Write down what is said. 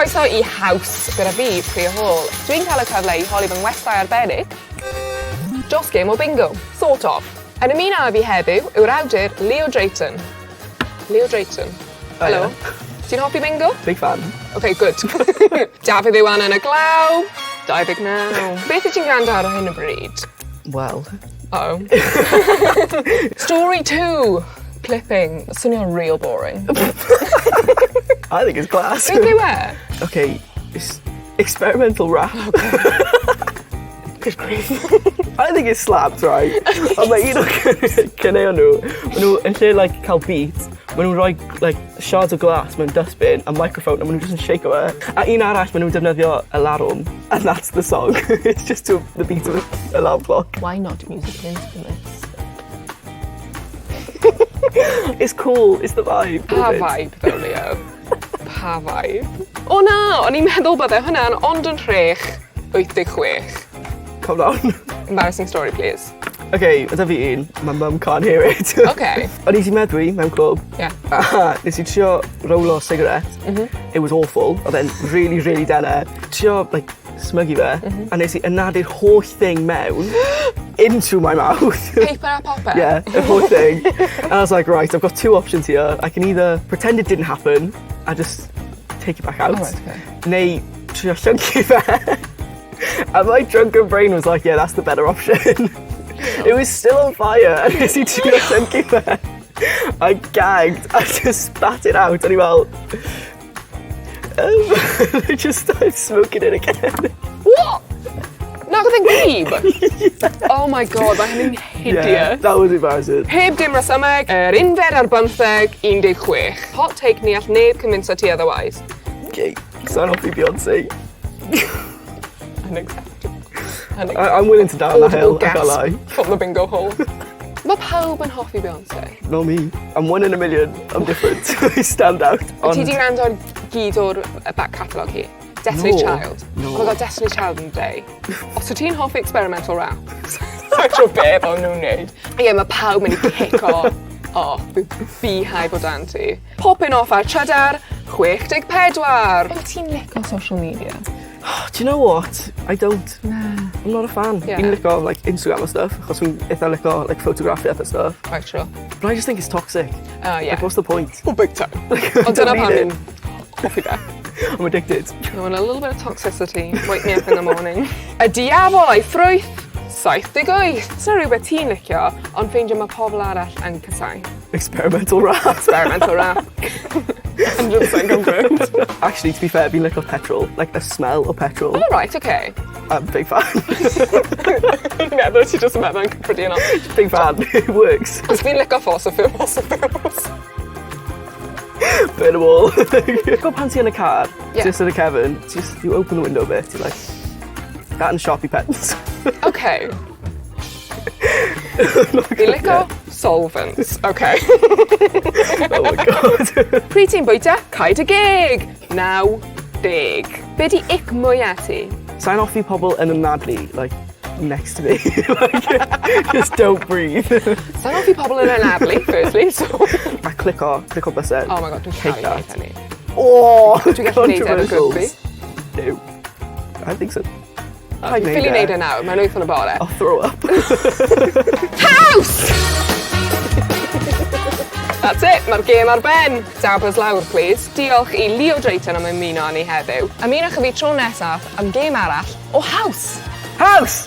croeso i Haws gyda fi, Priya Hall. Dwi'n cael y cyfle i holi fy ngwestai arbennig dros gêm o bingo, sort of. Yn ymuno â fi heddiw yw'r awdur Leo Drayton. Leo Drayton. Helo. Ti'n hoffi bingo? Big fan. OK, good. Dafydd Iwan yn y glaw, 29. Beth wyt ti'n gwrando ar hyn o bryd? Wel. Oh. Story 2. Clipping. Swnio'n real boring. I think it's class. Beth yw e? Okay, it's experimental rap. Oh, Good grief. I think it's slapped, right? Ond mae un o'r caneuon nhw, ma' nhw yn lle like cael beat, ma' nhw'n rhoi like shards of glass mewn dustbin a microphone a ma' nhw jyst yn shako fe. A un arall ma' nhw'n defnyddio alarwm and that's the song. It's just to the beat of alarm clock. Why not musical instruments? It's cool, it's the vibe. Pa vibe though, Leo? Pa vibe? O na, o'n i'n meddwl bydde hwnna'n ond yn rhech 86. Come on. Embarrassing story, please. Okay, ma' 'da fi un. My mum can't hear it. Okay. O'n i 'di meddwi mewn clwb. Yeah. A nes i trio rowlo cigarette. It was awful. Odd e'n really really dener. Trio like smygu fe. A nes i anadu'r holl thing mewn into my mouth. Paper a popeth? Yeah, the whole thing. And I was like, right, I've got two options here. I can either pretend it didn't happen a just take it back out. Oh, right, okay. Neu trio llyncu fe. And my drunken brain was like, yeah, that's the better option. It was still on fire a nes i trio llyncu fe. I gagged. I just spat it out. O'n i fel I just started smoking it again. What? Nag oedd e'n gwlyb? Oh my God, mae hynny'n hideous. Yeah, that was embarrassing. Heb dim resymeg, yr unfed ar bymtheg, 16. Hot take ni all neb convinso ti otherwise. Okay, sa'n hoffi Beyonce. Unacceptable. I'm willing to die on that hill, Audible I can't lie. gasp from the bingo hall. Mae pawb yn hoffi Beyonce. Not me. I'm one in a million. I'm different. I stand out. Ond... Ti di gwrando ar gyd o'r back catalogue hi? Destiny's No. Child. No. Oh my God, Destiny's Child yn day. Os wyt ti'n hoffi experimental rap, sa'n siŵr beth o'n nhw'n neud. Ie, yeah, mae pawb mynd i cico off, bydd beehive o dan ti. Popping off ar Trydar, 64. Wyt ti'n lico social media? Do you know what? I don't. Na. I'm not a fan. Yeah. Fi'n lico like Instagram a stuff, achos fi'n eitha lico like photographiaeth a stuff. Right, sure. But I just think it's toxic. Oh, yeah. Like, what's the point? Oh, big time. Like, I Ond dyna don't pam need it. fi'n hoffi fe. I'm addicted. I want a little bit of toxicity. Wake me up in the morning. Y diafol a'i ffrwyth, 78. So rhywbeth ti'n licio, ond ffeindio mae pobl arall yn casáu. Experimental rap. Experimental rap. 100% confirmed. Actually, to be fair, fi'n lico petrol. Like, the smell of petrol. Oh, right, okay. I'm a big fan. Fi'n meddwl ti jyst yn meddwl yn cyffredinol. Big fan. It works. Os fi'n lico fossil fuel, fossil fuels. Burn them all. Go pan ti yn y car, Yeah. just yn y cefn, just, you open the window a bit, you're like, that and Sharpie pens. Okay. Fi'n lico solvents. Okay. Oh my God. Pryd ti'n bwyta, cau dy geg. 90. Be di ick mwyaf ti? Sa'n hoffi pobl yn anadlu, like, next to me. Like, just don't breathe. Sa'n hoffi pobl yn anadlu, firstly, so... A clico, clico bysedd. Oh my God, dwi'n Hate caru that. gwneud hynny. Oh, Dwi'n gallu neud e efo controversials. grwpi. No. I think so. Paid Dwi'n ffili neud e nawr, mae'n 8 yn y bore. I'll throw up. Haws! That's it, mae'r gêm ar ben. Dabbers lawr, please. Diolch i Leo Drayton am ymuno â ni heddiw. Ymunwch â fi tro nesaf am gêm arall o Haws! Haws!